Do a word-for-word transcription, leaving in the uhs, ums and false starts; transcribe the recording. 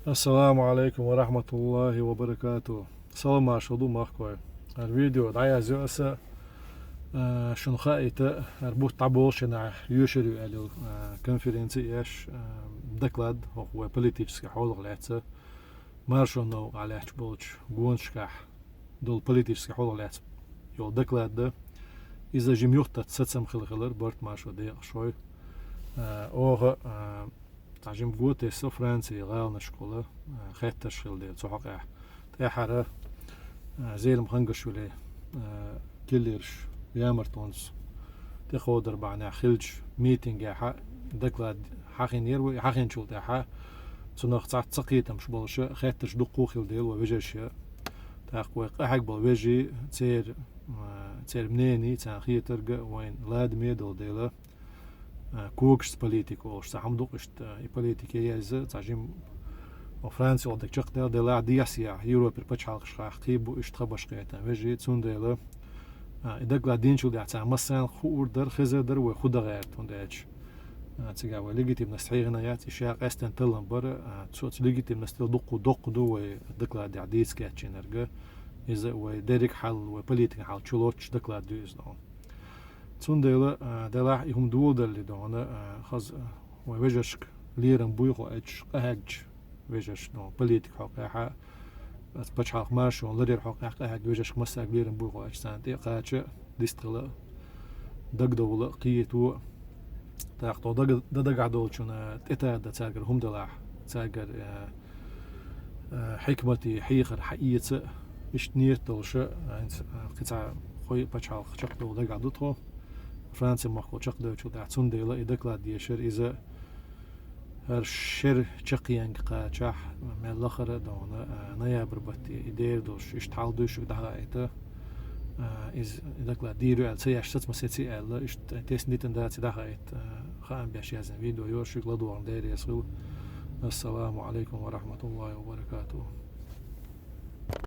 Ассаламу алейкум ва рахматуллахи ва баракату. Салам маршал ду, махкой. ХӀара видео дӀаязйо аса, а, шун хаита, хӀара бутт дӀаболуш шена йоьшур ю аьлла, а, конференци еш, а, доклад, хӀокху вай политический хьолах лаьцна, маршонна новкъахь лаьтташ болчу гонашкахь долу политический хьолах лаьцна йолу доклад дан. Иза жима юхтац сацам хила хилар, барт маршо декъашхой. А, оха, а, цхьа жима го тесса Францин гӀаланашкахула, а, хеттарш хила дела цу хьокъехь. ТӀаьхьара, а, Зелимхан Гашвили, а, киллерш ямартонца тӀекховдар бахьанехь хиллачу митингехь доклад хьахийнера вай, хьахийначул тӀаьхьа цунах цхьацца кхетамаш болуша хеттарш дуккха а хила дела вай вежарша. ТӀаккха вай къахьега болу вежарий, церан, а, церан мнений, царна хетарг а вайна ладаме долу дела, а, когашца политика олуш цхьа хӀума ду-кх иштта, и политика еза, цхьа жима Франци олу дерг чекхдаьлла, делахь дехьа-сехьа Европера пачхьалкхашкахь кхин бу иштта хабарш кхетам вежарий, цундела, а, и доклад динчул тӀаьхьа царна массарна хуур дара, хезар дара вай хӀун дан гӀерта, хӀунда аьлча, а, цигахь вай легитимность хьехийна яц, и ша къаьстина таллам бара, а, цо цу легитимностал дуккха доккха ду вай докладехь дийца кечйинарг, иза вай дерриг хьал, вай политикан хьал чулоцуш доклад ду иза доху. Цундела, а, делахь и хӀума доладалли доху, а, хаза, а, вай вежаршка лерам буй хоуьйтуш, къахьегча вежаршна доху политика хьокъехь, а, пачхьалкх маршонна ларъяр хьокъехь къахьегча вежаршка массаьрга лерам буй хоуьйтуш, царна тӀе а кхача, дистхила, дагадовла, кхето. ТӀаккха тхо дага-, дан дагахь долчунна тӀетардан цаьргара хӀума делахь, цаьргара, а, а, хьикмате хьехар хьаэца, иштта нийят долуша, а, хӀинца, а, кхин цхьа кхо пачхьалкх чекхдовла дагахь ду тхо, Франци махкахула чекхдевллачул тӀаьхьа, цундела и доклад дешар иза хӀара шер чекхъенга кхачахь, мел лахара а доху, а, ноябрь батте и дера долуш, иштта хьал дуй шуьга дӀахаийта, а, иза и доклад дийр ю аьлла ца еш саца ма сеций аьлла, иштта тесна дитина дац и дӀахаийта, а, хаам беш яздина видео йо, шуьга ладогӀарна Дела реза хуьлда. Ассаламу алейкум ва рахматуллахи ва баракатуху.